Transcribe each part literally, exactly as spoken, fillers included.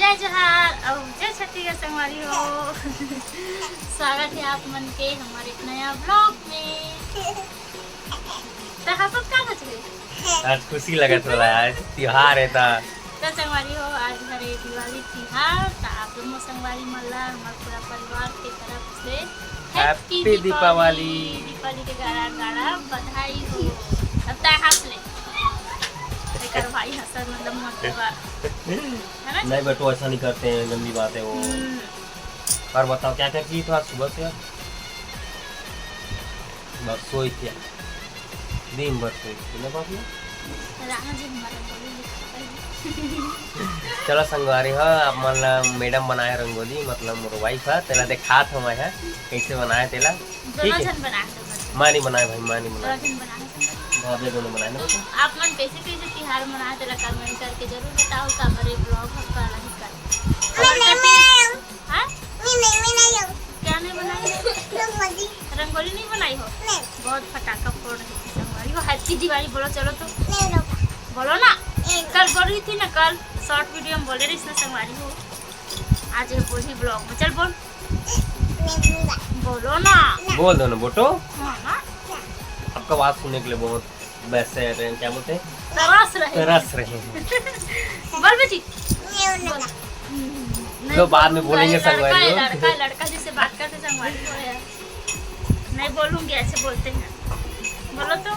जय जोहार अउ जय छत्तीसगढ़ संगवारी हो। स्वागत है आप मन के हमारे एक नया ब्लॉग में। त हंसत का बच गई? आज खुशी लगत होला, आज त्योहार है त। त संगवारी हो, आज हरे दिवाली तिहार, त आप दोनों संगवारी मन ला हमर पूरा परिवार के तरफ से Happy Happy दीपावली। दीपावली। दीपावली के गाड़ा गाड़ा बधाई हो। अब तय हंस ले। एकर भाई हंसत मतलब मत बा। है ना? नहीं बेटो, ऐसा नहीं करते हैं, गंदी बात है वो। हम्म। और बताओ, क्या क्या की तो आज सुबह से? बस सोई थी, दिन भर सोई थी ना बाबू। राणा जी हमारा बोली लिखा है। चलो संगवारी हो, आप मन ला मैडम बनाए रंगोली, मतलब मोर वाइफ है, तेला दिखात हूँ मैं, है कैसे बनाए तेला। ठीक दोनों है। जन बनाए, दोनों जन। मैं नहीं बनाए भाई, मैं नहीं बनाए। दोनों जन बनाए, संगवारी। भाभी दोनों बनाए ना बेटा। आप मन कैसे कैसे तिहार मनाए, तेला कमेंट करके जरूर बताओ, काबर ये ब्लॉग हम काला ही कर। मैं नहीं बनाई हूँ। हाँ? मैं नहीं बनाई हूँ। क्या नहीं बनाई हो? रंगोली। रंगोली नहीं बनाई हो? नहीं। बहुत फटाका फोड़ रही थी संगवारी हो। हैप्पी दिवाली बोलो, चलो तो। नहीं होगा। बोलो ना। नहीं। कल बोल रही थी ना, कल शॉर्ट वीडियो में बोले रही इसने संगवारी हो। आज ये बोली ब्लॉग में, चल बोल। नहीं बोलूँगा। बोलो ना। बोल दो ना बोटो। हाँ ना। आपका बात सुनने के लिए बहुत वैसे रहे हैं, क्या बोलते हैं? तरस रहे हैं। तरस रहे हैं। बोल बेटी। नहीं बोलूँगा। बोल। नहीं लो, बाद में बोलूँगा, बोलेंगे ये लड़का संगवारी है, लोग। लड़का है, लड़का जैसे बात करते संगवारी को है। नहीं बोलूँगी, ऐसे बोलते हैं। बोलो तो।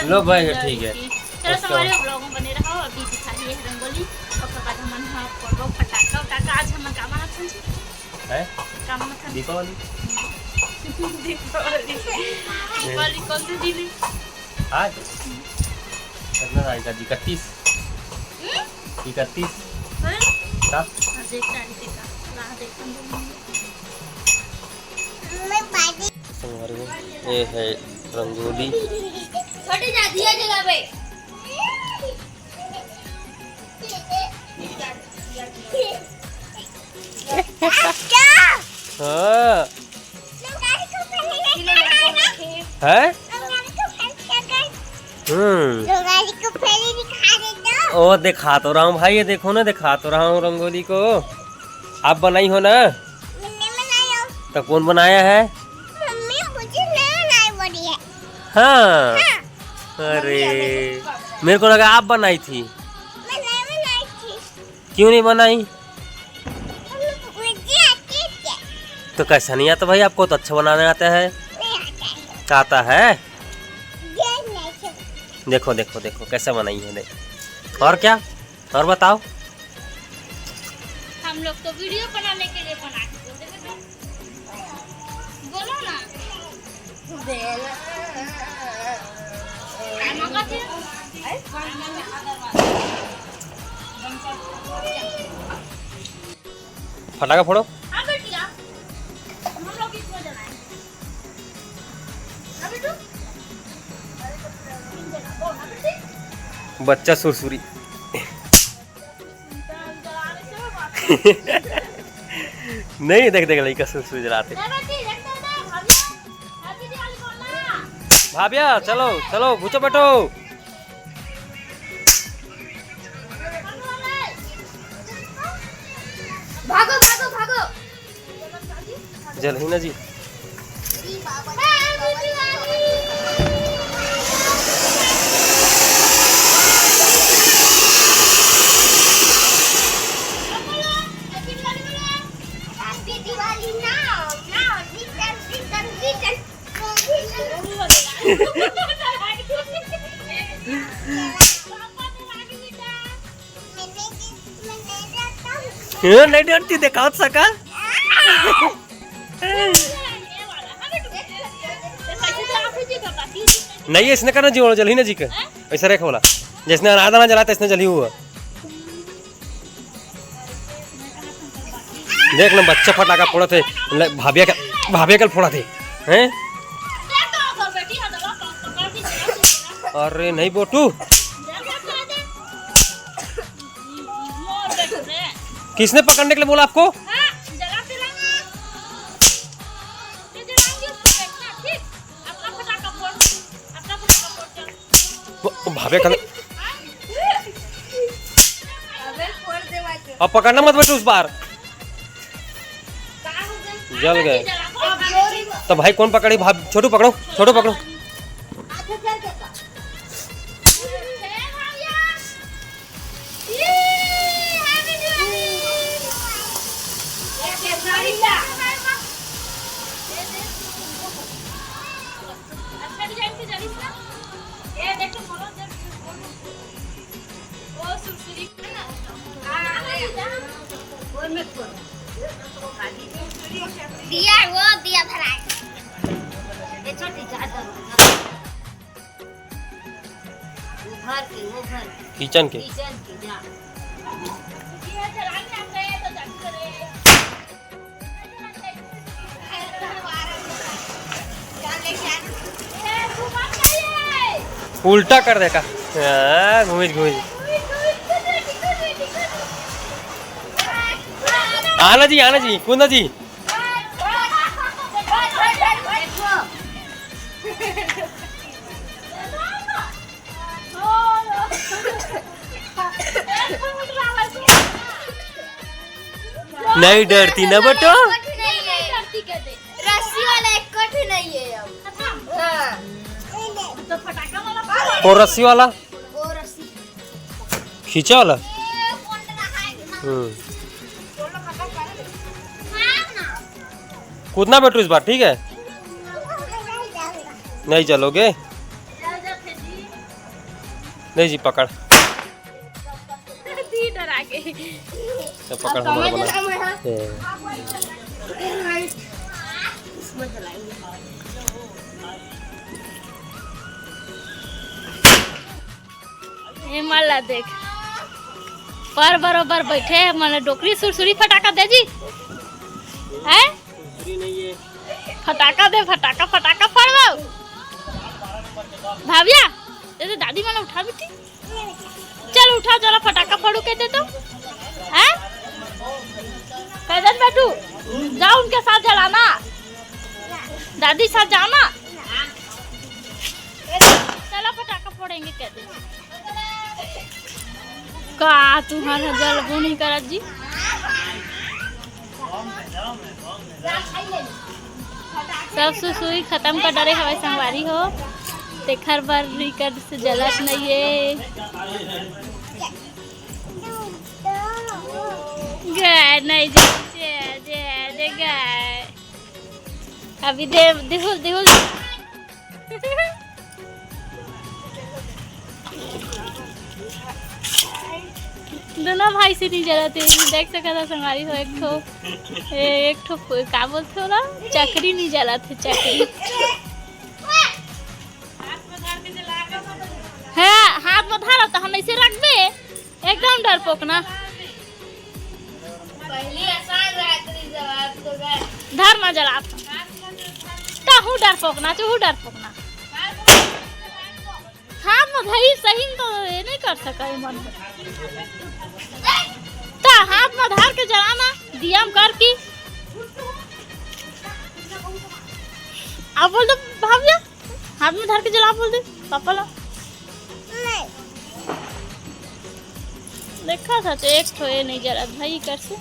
लो भाई, ठीक है। चलो, उसके संगवारी बाद ब्लॉग में बने रहो, अभी दिखा रही है रंगोली। ओकर बाद हमन ह फोड़बो फटाका उटाका। आज हमन का मनात हन जी? हैं? का मनात हन? दीपावली। दीपावली। दीपावली कौन से दिन है? आज? कितना तारीख है? इकतीस। हम्म? इकतीस। हैं? का? आज एक तारीख है का? ना, देखन दो। संगवारी हो, ये है रंगोली। छोटे जा दिया जला बे। हाँ। हैं? हम्म। ओ, दिखा तो रहा हूँ भाई, ये देखो ना, दिखा तो रहा हूँ रंगोली को। आप बनाई हो ना? मैंने बनाया। तो कौन बनाया है? मम्मी मुझे नहीं बनाई बोली है। हाँ। हाँ। अरे, मम्मी मेरे को लगा आप बनाई थी। मैं नहीं बनाई थी। क्यों नहीं बनाई? मम्मी मुझे आती है। तो कैसा नहीं आता भाई, आपको तो अच्छा बनाने आता है। नहीं आता है। आता है? ये नहीं आता। देखो, देखो, देखो, कैसे बनाई है, देख। और क्या? और बताओ। हम लोग तो वीडियो बनाने के लिए बना के बोल देते थे। बोलो ना। फटाका फोड़ो। हाँ बेटिया, हम लोग इसमें जलाएंगे। हाँ बेटू? बच्चा सुरसुरी। नहीं, देख, देख, लइका सुरसुरी जलाते। भाभिया, चलो, चलो, घुचो, बैठो। भागो, भागो, भागो। जलही ना जी। हाँ, नहीं डरती, दिखाओ सकल। नहीं, इसने करना जी, वो जलही ना जी के। ऐसा रेख वाला। जैसने अनाज, अनाज जलाते, इसने जलही हुआ। देख ना, बच्चा फटाका फोड़त हे, ले, भाभिया के, भाभिया के फोड़त हे, हैं? अरे नहीं बोटू, किसने पकड़ने के लिए बोला आपको? वो, वो भाभिया का। अबे फोड़ दे बाकी। अब पकड़ना मत बेटू उस बार। जल गए। तो भाई कौन पकड़ी? भाभी, छोटू पकड़ो, छोटू पकड़ो। दिया, वो दिया धराए। ये छोटी चादर। वो घर के, वो घर के। किचन के। किचन के, जा। उल्टा कर देगा। हाँ, घूमिज, घूमिज। आना जी, आना जी, कूदना जी। नहीं डरती ना बेटो। रस्सी वाला एक कट नहीं है अब। हाँ। वो रस्सी वाला, वो रस्सी। खींचा वाला। हम्म। कूदना बेटू इस बार, ठीक है? नहीं चलोगे? नहीं जी, पकड़। दी डरा के। तो पकड़, हमारा बना। ए। ए मल्ला देख, पर बरोबर बैठे हे, मने डोकरी सुरसुरी फटाका दे जी, हैं? फटाका दे, फटाका, फटाका फोड़बो। भाविया, दे दे दादी मन उठा बेटी। चल उठा, जरा फटाका फोड़ू कहते तो, हैं? कह दे बेटू, जाओ उनके साथ जलाना, दादी साथ जाओ ना। चलो फटाका फोड़ेंगे कहते। का तुहर ह जलबो नहीं करत जी? सब सुसुई खत्म कर डरे हवय संगवारी हो, तेखर बर रिकट से जलत नहीं है। गए नहीं जी, जे, जे, जे गए। अभी दे, दिहुल, दिहुल। दोनों भाई से नहीं जलत हे, देख सकत हो संगवारी हो, एक ठो, ए, एक ठो फ-, का बोलथे ओला? चकरी नहीं जलत हे, चकरी। हाँ, हाथ में धर, तहन ऐसे रखबे, एकदम डरपोक ना। पहली आसान रहत रही जवाब तो गए। धर ना जलात। तहूँ डरपोक ना, चूहू डरपोक ना। हाथ में धरी सही में तो ये नहीं कर सका है मन। तो हाथ में धर के जलाना, दिया में कर की। अब बोल दो भाविया, हाथ में धर के जला, बोल दे पापा ला। नहीं। देखा था तो एक ठो ये नहीं जला भाई कर से।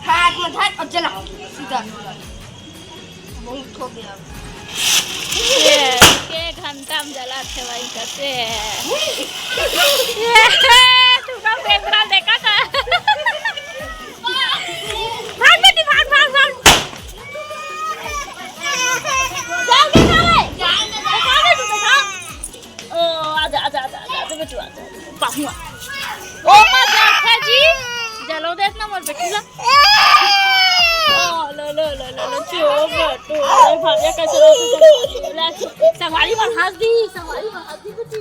हाथ में धर और जला सीधा। बहुत हो गया। ये के घंटा में जला थे भाई कर से। ये तू का पेंद्रा देखा था। भाग बेटी, भाग, भाग, भाग। जल्दी खा ले। देखा बेटी, देखा। ओ, आजा, आजा, आजा, आजा, आजा, बेटू, आजा। पाहुआ। ओ, मत जा, अच्छा जी। जलो देत ना मोर बेटी ला। ओ, लो, लो, लो, लो, लो, चो, बेटू, ए, भाभिया कैसे लो, तू चलो। ला, चो, संगवारी मन हंस दी, संगवारी मन हंस दी, बेटी।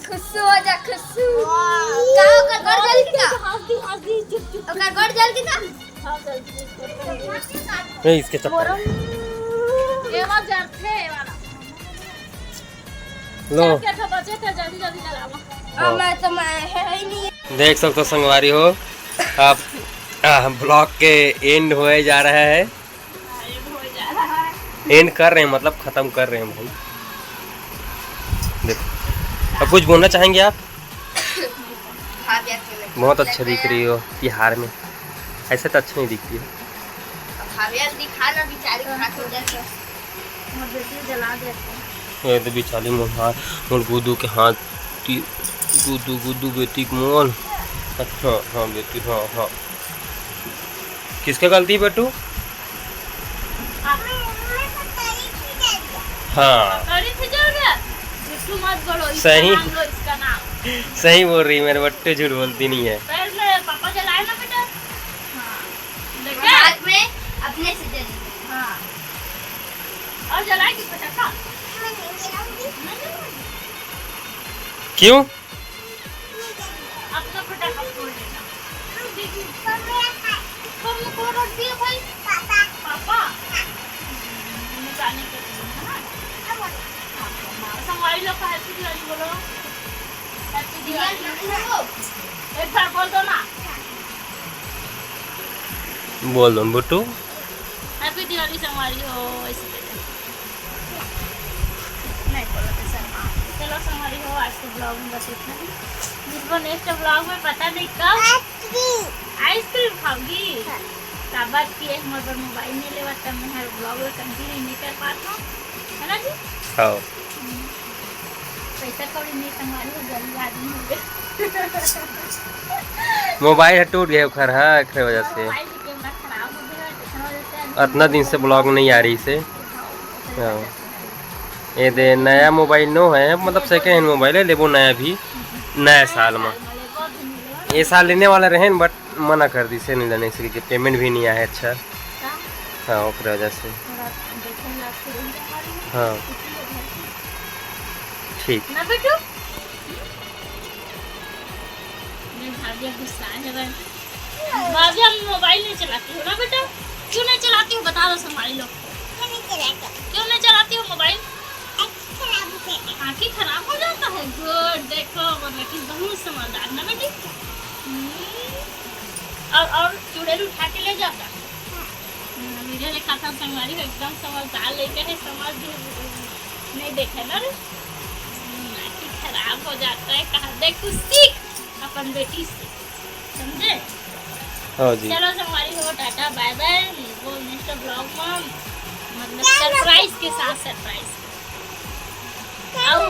खुशबू हो जा, खुशबू। का ओकर गोड़ जल के का? हंस दी, हंस दी, चुप, चुप। ओकर गोड़ जल के का? हाँ, जल के। नहीं, इसके चक्कर। ये वाला जलते, ये वाला। लो। चार के बचे थे, जल्दी, जल्दी जलावा। हाँ। अब मैं तो, मैं है ही नहीं। देख सकते हो संगवारी हो, अब, आ, ब्लॉग के एंड होए जा रहा है। एंड कर रहे हैं, मतलब खत्म कर रहे हैं भाई। देखो, अब कुछ बोलना चाहेंगे आप? बहुत अच्छा दिख रही हो तिहार में, ऐसे तो अच्छा नहीं दिखती है। अब हमें दिखा ना, बेचारी खराब हो जाए तो। मोर बेटी जला देते। ये तो बेचारी मोर हाथ, मोर गुदू के हाथ, ती-, गुदू, गुदू बेटी के मोल। अच्छा, हाँ बेटी, हाँ, हाँ। किसका गलती है बेटू? हाँ। अरे, फिर क्या हो गया? झूठ मत बोलो, इसका सही। नाम लो, इसका नाम। सही बोल रही है, मेरे बट्टू झूठ बोलती नहीं है। पैर में पापा जलाए ना बेटा। हाँ। देखा? बाद में अपने से जलेगा। हाँ। और जलाए कि पटाखा? मैं नहीं जलाऊंगी। नहीं जलाऊंगी। क्यों? अपना फटाफट फोड़ लेना। ऊपर में कौन रख दिया भाई? पापा। पापा? हम्म, जाने के लिए, है ना? हाँ, संगवारी लोग को हैप्पी दिवाली बोलो। हैप्पी दिवाली। एक बार बोल दो ना। बोल दो बुट्टू। हैप्पी दिवाली संगवारी हो, ऐसे कहते हैं। नहीं बोला तो शर्मा। चलो संगवारी हो, आज के ब्लॉग में बस इतना ही। मिलबो नेक्स्ट ब्लॉग में, पता नहीं कब। आइसक्रीम। आइसक्रीम खाओगी? हाँ। काबर कि एक मोर बर मोबाइल नहीं लेवा, तब मैं हर ब्लॉग में कंटिन्यू नहीं कर पाता हूँ, है ना जी? हाँ। हम्म। पैसा कौड़ी नहीं, संगवारी हो, गरीब आदमी हो गए। मोबाइल है टूट गए ओखर, हाँ, एकरे वजह से। मोबाइल के कैमरा खराब हो गया, एकरे वजह से अभी अतना दिन से ब्लॉग नहीं आ रही से। हाँ। ये दे नया मोबाइल नो है, मतलब सेकेंड हैंड मोबाइल है, लेबो नया भी, नया साल में। ये साल लेने वाला रहे, but मना कर दी से नहीं लेने से, क्योंकि पेमेंट भी नहीं आया है अच्छा। हाँ, ओकरे वजह से। हाँ। ठीक। ना बेटू, मैं भाभी गुस्सा है भाई। भाभी, हम मोबाइल नहीं चलाती हो ना बेटा? क्यों नहीं चलाती हो, बता दो संगवारी लोग। क्यों नहीं चलाती हो मोबाइल? आँखें खराब हो जाता है। गुड, देखो मोर बेटी बहुत समझदार ना बेटी। हम्म। और, और चुड़ैल उठा के ले जाता। हाँ, वीडियो दिखाता संगवारी हो, एकदम समझदार लइका है, समझ नहीं देखा ना रे। हम्म, आँखें खराब हो जाता है, कहा देख तू सीख अपन बेटी से, समझे? हाँ जी। चलो संगवारी हो, टाटा बाय बाय, मिलबो नेक्स्ट ब्लॉग में, मतलब सरप्राइज के साथ, सरप्राइज। आओ,